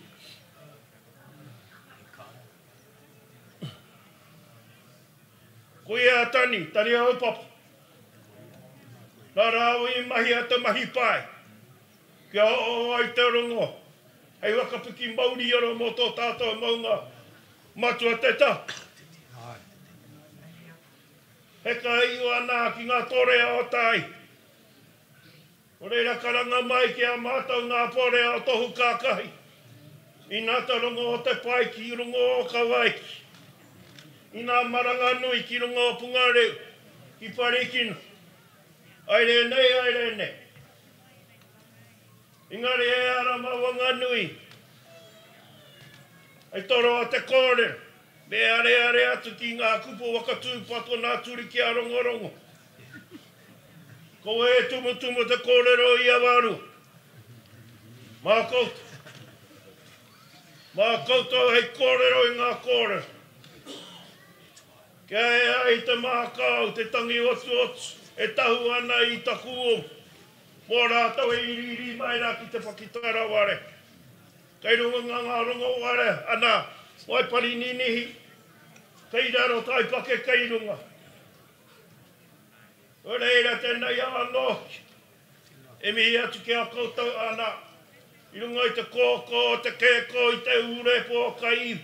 Speaker 6: Ko ia Tani, Tani Haupapa. Nā rāua i mahia te mahi pai kia oo ai te rongo hei whakapiki mauri ora mō tō tātou maunga Matua te ta. Heka iho ana ki nga torea o tai. No reira karanga mai ki a matou nga porea o tohu kakahi. Ina te rongo o te pae ki runga o Kawaiki. Ina maranga nui ki runga o Pungareu, ki Parikino. Aere nei, aere nei. Engari e ara ma Wanganui hei toroa te kōrero, me areare atu ki ngā kupu whakatūpato nā Turi ki a Rongorongo. Ko e tumutumu te kōrero i Awarua. Mā koutou. Mā koutou hei kōrero i ngā kōrero. Kia ea ai te mākao, te tangi otuotu e tahu ana i taku ohu. Mō rātou e iriiri mai rā ki te pakitaraware. Kei runga ngā ngā rongo ware, ana, waipari ninihi, kei raro taipake kei runga. Nō reira tēnei au anō hoki, e mihi atu ki a koutou, ana, i runga i te kōkō, te kēkō, i te ūrepo o kai iwi.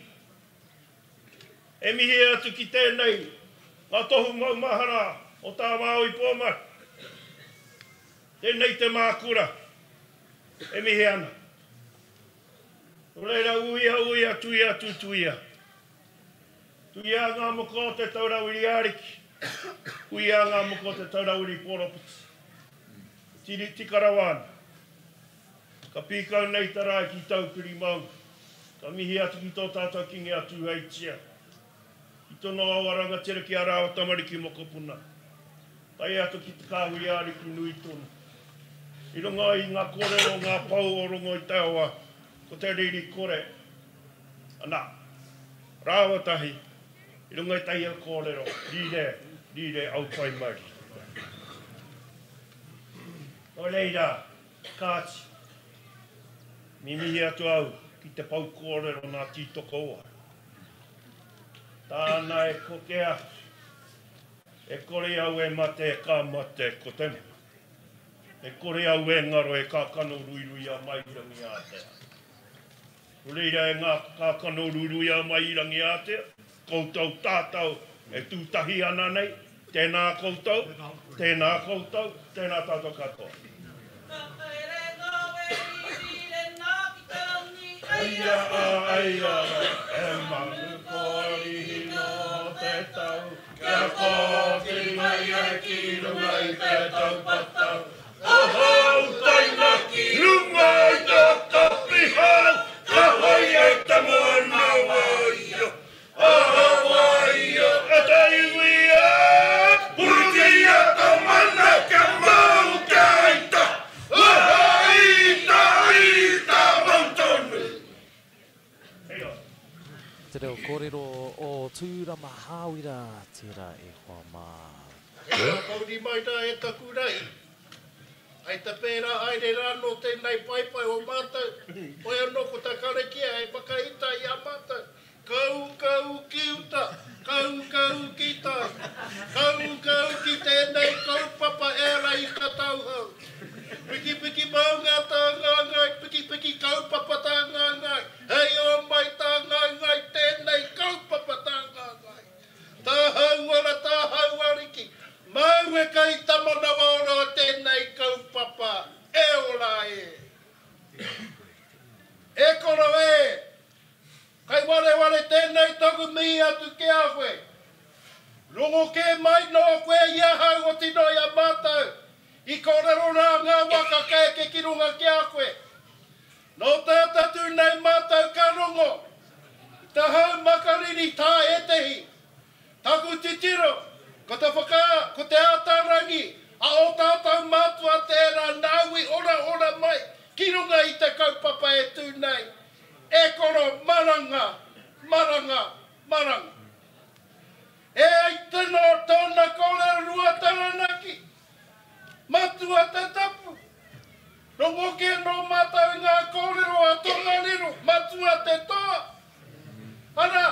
Speaker 6: E mihi atu ki tēnei, ngā tohu maumahara o tā Māui Pōmare. Tēnei te mākura e mihi ana. Nō reira, uia, uia, tuia, tutuia. Tuia ngā moko o te taura wiri ariki. Uia ngā moko o te taura wiri poropiti. Tiri tika rawa ana. Ka pīkau nei te rae ki Taupiri maunga. Ka mihi atu ki tō tātou Kingi a Tūheitia. I tono awa rangatira ki a rāua tamariki mokopuna. Tae atu ki te kāhui ariki nui tonu. I runga i ngā kōrero o ngā pou o Rongo i te awa, ko te riri kore, ana, rāua tahi, i runga i taia kōrero, rire, rire au pai mauri. Nō reira, kāti, mimihi atu au ki te pou kōrero nā Tītokowaru. Tāna e koke atu, E kore au e mate, ka mate ko te mate. E kore au e ngaro e kākano ruiruia mai i Rangiātea. Nō reira e ngā kākano ruiruia mai i Rangiātea, koutou tātou e tū tahi ana nei, tēnā koutou, tēnā koutou, tēnā tātou katoa.
Speaker 2: Ka haere ngā weri rire nā ki te rangi,
Speaker 6: Aia a aia e manu korihi nō te tau Kia kōkiri mai ai ki runga i te taupata o Hautaina ki runga i te kapihau ka whai ai te moana waia a Hawaia e te iwi e Puritia to mana kia mau kia ita Ita ita mau tonu.
Speaker 1: Te reo kōrero o Tūrama Hāwira tērā e hoa mā.
Speaker 7: He whakauri mai rā e taku rahi. Ai te pērā haere rānō tēnei paepae o mātou, hoi anō ko tā karakia hei whakaita i a mātou, Kaukau ki uta, kaukau ki tai, kaukau ki tēnei kaupapa e ara i ka tauhou. Pikipiki maunga tāngaengae, pikipiki kaupapa tāngaengae, hei ō mai tāngaengae tēnā. taku mihi atu ki a koe. Rongo kē mai nō koe i ahau otirā i a mātou i kōrero rā ngā waka ka eke ki runga ki a koe. Nō te atatū nei mātou ka rongo i te hau makariri tā ētehi. Taku titiro, ko te whaka, ko te ātarangi a ō tātou mātua tērā nāu i oraora mai ki runga i te kaupapa e tū nei, e koro maranga, maranga, maranga. E ai tino tōna kōrero Ruataranaki, Matua te tapu. Rongo kē nō mātou i ngā kōrero a Tongariro, Matua te toa. Arā,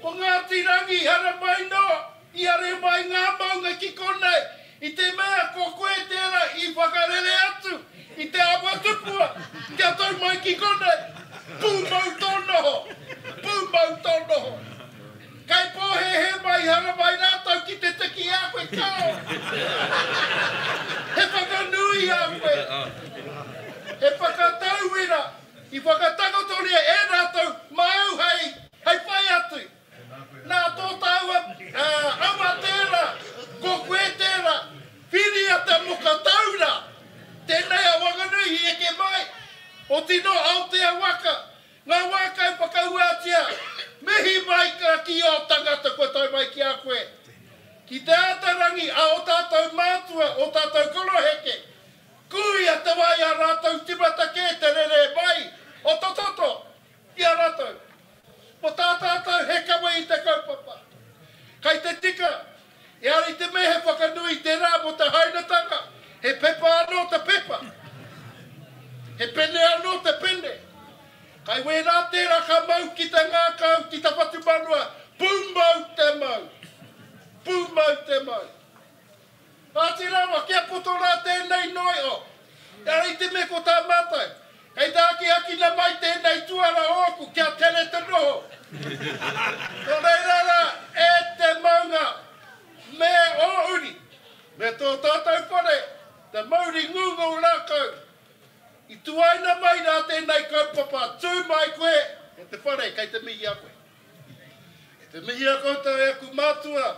Speaker 7: ko Ngāti Rangi haramai noa i are mai ngā maunga ki konei, i te mea ko koe tērā i whakarere atu i te awa tupua kia tau mai ki konei. Pūmau tō noho! Pūmau tō noho! Kei pōhēhē mai haramai rātou ki te tiki i a koe, kāo! He whakanui i a koe, he whakatauira i whakatakotoria e rātou māu hei, hei whai atu. Nā tō tāua awa tērā, ko koe tērā, whiria te muka taura, tēnei a Wanganui i eke mai, otino Aotea waka, Ngā wā kai whakauatia, mihi mai ka ki ō tangata kua tae mai ki a koe. Ki te ātarangi a ō tātou mātua, ō tātou koroheke, kuia te wā i a rātou timata kē te rere mai o to toto ki a rātou. Mo tā tātou he kawe i te kaupapa. Kai te tika, ehara i te mea he whakanui i te rā mo te hainatanga, he pepa anō te pepa, he pene anō te pene. Kai wērā tērā ka mau ki te ngākau, ki te whatumanawa, pūmau te mau, pūmau te mau. Āti rawa, kia poto rā tēnei noi o. Ehara i te mea ko tā mātou, kei te akiakina mai tēnei tuara ōku kia tere te noho. Nō reira rā, e te maunga me ō uri, me tō tātou whare, te mauri ngūngū rākau, i tuaina mai rā tēnei kaupapa, tū mai koe, e te whare, kei te mihi a koe. Kei te mihi a koutou e aku mātua,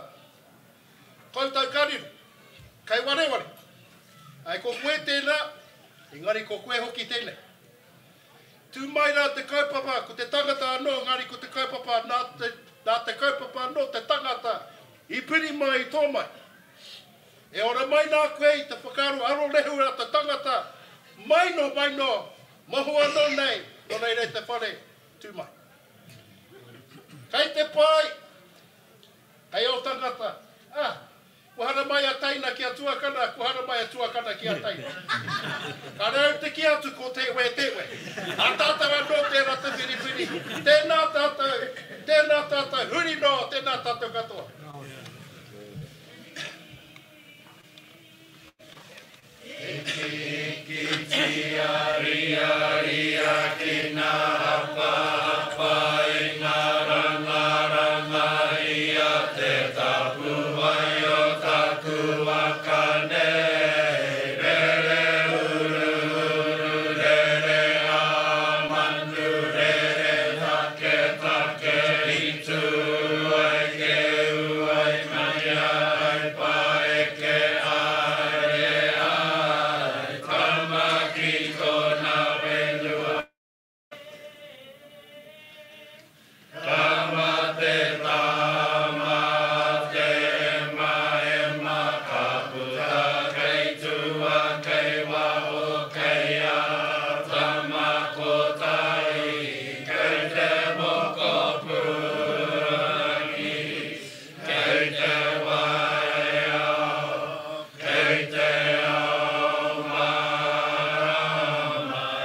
Speaker 7: Koutou ka riro, kei wareware. Ae ko koe tēnā, engari ko koe hoki tēnei. Tū mai rā te kaupapa, ko te tangata anō, engari ko te kaupapa, nā te, nā te kaupapa anō te tangata i piri mai, i tō mai. E ora mai nā koe i te whakaaro arorehu a te tangata, mai nō, mai nō, moho anō nei, nō reira e te whare, tū mai. Kei te pai, Hei ō tangata, ā, kua haramai a teina ki a tuakana, kua haramai a tuakana ki a teina. Ka rau te kī atu ko te we, te we. Nā tātou anō tērā te whiriwhiri. Tēnā tātou, tēnā tātou, huri noa, tēnā tātou katoa.
Speaker 4: Hikihikitia ria ria ki ngā hapa hapa i ngā ranga ranga ia te tapuwae o taku waka nei rere uru uru rere a manu rere take take i tū ai keu ai mania ai paeke Haere ai, tama ki tona whenua. Tama te tama te ema ema ka puta kei tua kei waho kei a tama kotahi kei te mokopuna Kei te waea, kei te ao mārama,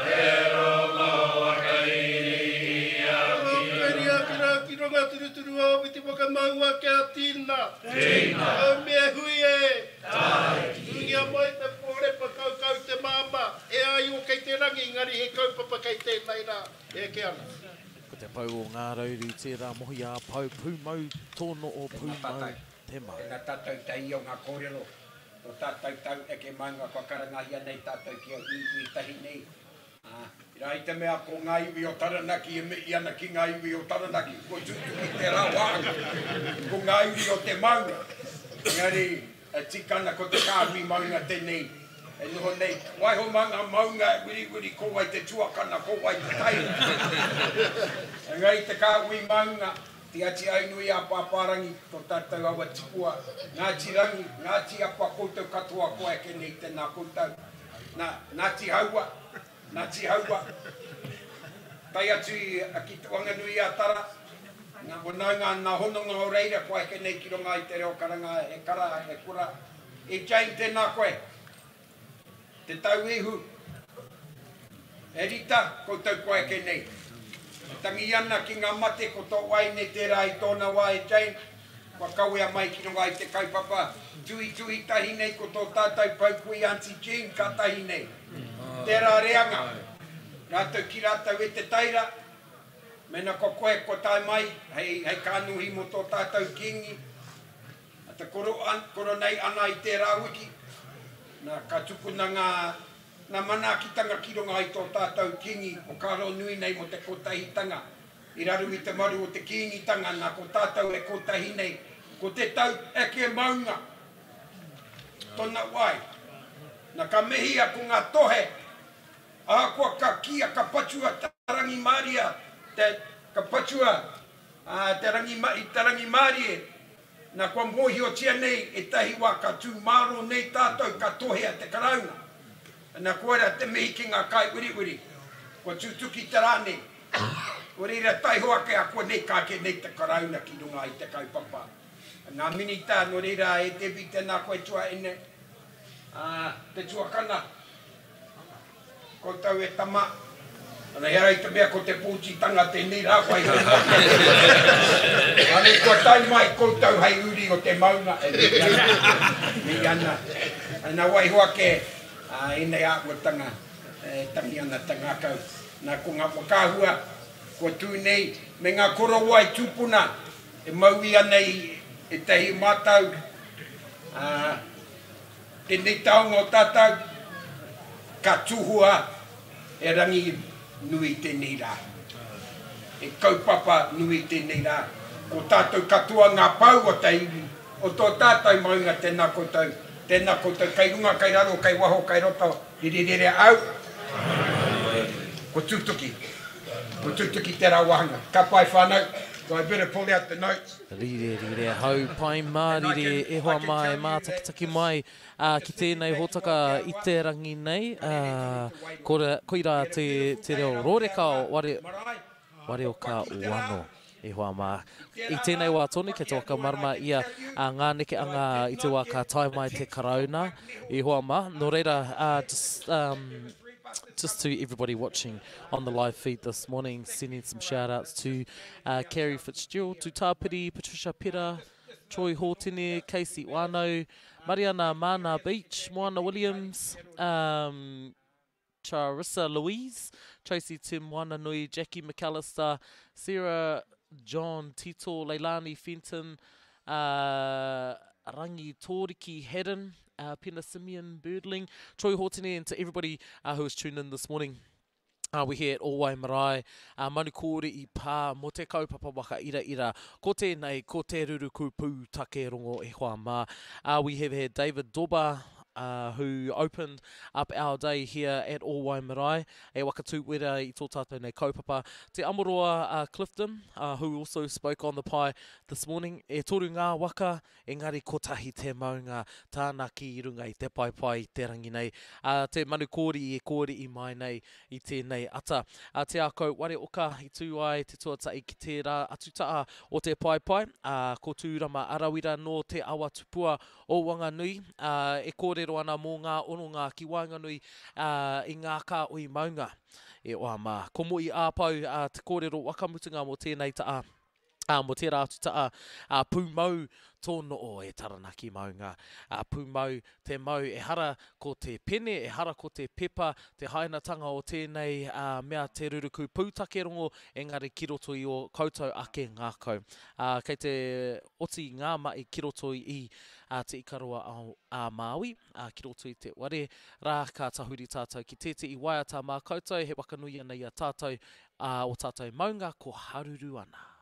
Speaker 4: he rongo whakairi i a ki
Speaker 7: Whakairia ki rā ki runga turuturu o Whiti whakamaua kia tina.
Speaker 4: Tina.
Speaker 7: Haumia hui e.
Speaker 4: Tae.
Speaker 7: Tūngia mai te pōrepa kaukau te māmā, e āio kei te rangi engari he kaupapa kei tēnei rā e eke ana.
Speaker 1: Ko te pou o Ngā Rauru tērā mohi ā pou pūmau tōno o pūmau te mau.
Speaker 8: Tēnā tātou te ia o ngā kōrero, tō tātou tau eke maunga kua karangahia nei tātou kia uiui tahi nei, ā, Ira i te mea ko ngā iwi o Taranaki e mihi ana ki ngā iwi o Taranaki, kua tutuki tērā wāhanga, ko ngā iwi o te maunga. Engari, e tika ana ko te kāhui maunga tēnei e noho nei, waiho mā ngā maunga e wiriwiri ko wai te tuakana, ko wai te taina. Engari te kāhui maunga, Te Ati Aunui a Pāpārangi, tō tātou awa tipua, Ngāti Rangi, Ngāti Apa, koutou katoa kua eke nei tēnā koutou. Nā, Ngāti Haua, Ngāti Haua, tae atu ki Te Whanganui-a-Tara, ngā whanaunga, ngā hononga o reira kua eke nei ki runga i te reo karanga e kara, e kora. E Jane, tēnā koe. Te Tauihu, E Rita, koutou kua eke nei. E tangi ana ki ngā mate ko tō wahine tērā i tōna wā e Jane, kua kawea mai ki runga i te kaupapa tuhituhi tahi nei ko tō tātou pou kui Aunty Jean ka tahi nei. Tērā reanga, rātou ki rātou e te taira, mēnā ko koe kua tae mai hei, hei kānohi mō tō tātou Kīngi, A te koro, koro nei ana i tērā wiki, na, ka tukuna ngā, ngā manaakitanga ki runga i tō tātou Kīngi, whakaaro nui nei mō te kotahitanga i raru i te maru o te Kīngitanga, na, ko tātou e kotahi nei, ko te tau eke maunga tona wai. Na, ka mihia ko ngā tohe, ahakoa ka kīia, ka patua te rangimāria, te, ka patua, ā, te rangi, te rangimārie, Na, kua mōhiotia nei ētahi wā ka tū mārō nei tātou ka tohea te Karauna. Na, koira te mihi ki ngā kaiwiriwiri, kua tutuki te rā nei. Ko reira taiho ake a konei ka ake nei te Karauna ki runga i te kaupapa. Ngā Minita, nō reira e Debbie tēnā koe tuaine, ā, te tuakana. Koutou e tama, ana ehara i te mea ko te pōtitanga tēnei rā waiho Rānei kua tae mai koutou hei uri o te maunga e mihi ana, mihi ana. Ana waiho ake ēnei āhuatanga e tangi ana te ngākau. Nā ko ngā whakaahua kua tū nei me ngā korowai tūpuna e maui ana i ētahi mātau, ā, Tēnei taonga o tātou, ka tuhua e rangi nui tēnei rā. He kaupapa nui tēnei rā. Ko tātou katoa ngā pou o te iwi, o tō tātou maunga, tēnā koutou, tēnā koutou, kei runga, kei raro, kei waho, kei roto, rirerere au, ko tutuki, ko tutuki tērā wāhanga. Ka pai whānau, so I better pull out the notes.
Speaker 1: Rire, rire, hau, pai mārire, e hoa mā e mātakitaki mai ki tēnei hōtaka i te rangi nei, koirā te, te reo rōreka o ware, Wareoka Wano, e hoa mā. I tēnei wā tonu, kei te whakamarama ia ngā nekeanga i te wā ka tae mai te Karauna, e hoa mā. Nō reira, just, um, just to everybody watching on the live feed this morning, sending some shout outs to uh, Carrie Fitzgerald, to Tāpiri, Patricia Pera, Troy Hōtene, Casey Wano, Mariana Mana Beach, Moana Williams, um, Charissa Louise, Tracy Te Moananui, Jackie McAllister, Sarah John Tito, Leilani Fenton, uh, Rangi Tōriki Haddon, uh, Pena Simeon Birdling, Troy Hōtene, and to everybody uh, who has tuned in this morning. Uh, we're here at Ōwai Marae, uh, Manukōre i pā, mō te kaupapa waka ira ira. Ko tēnei, ko te ruruku pūtake rongo e hoa mā. Uh, we have had David Doba, uh, who opened up our day here at Ōwai Marae, e whakatūwera i tō tātou nei kaupapa. Te Amoroa uh, Clifton, uh, who also spoke on the pae this morning, e toru ngā waka, Engari kotahi te maunga tānaki i runga i te paepae i te rangi nei, a te manu kōrii e kōrii mai nei i tēnei ata. A Te Akau Wareoka i tū ai te tuatahi ki tērā atu taha o te paepae, ā, ko Tūrama Arawira nō Te Awa Tupua o Wanganui, ā, e kōrero ana mō ngā hononga ki waenganui, ā, i ngā kāhui maunga e oa mā. Ko Mo'i Āpau, ā, te kōrero whakamutunga mō tēnei taha. Ā, mō tērā atu taa, ā, pūmau tō noo e Taranaki maunga. Ā, pūmau te mau, ehara ko te pene, ehara ko te pepa, te hainatanga o tēnei, ā, mea te ruruku pūtake rongo, engari ki roto i ō koutou ake ngākau. Ā, kei te oti ngā mahi ki roto i, ā, Te Ikaroa a Māui, ā, ki roto i te ware rā, ka tahuri tātou ki tētehi waiata mā koutou, he whakanui ana i a tātou, ā, ō tātou maunga ko haruru ana.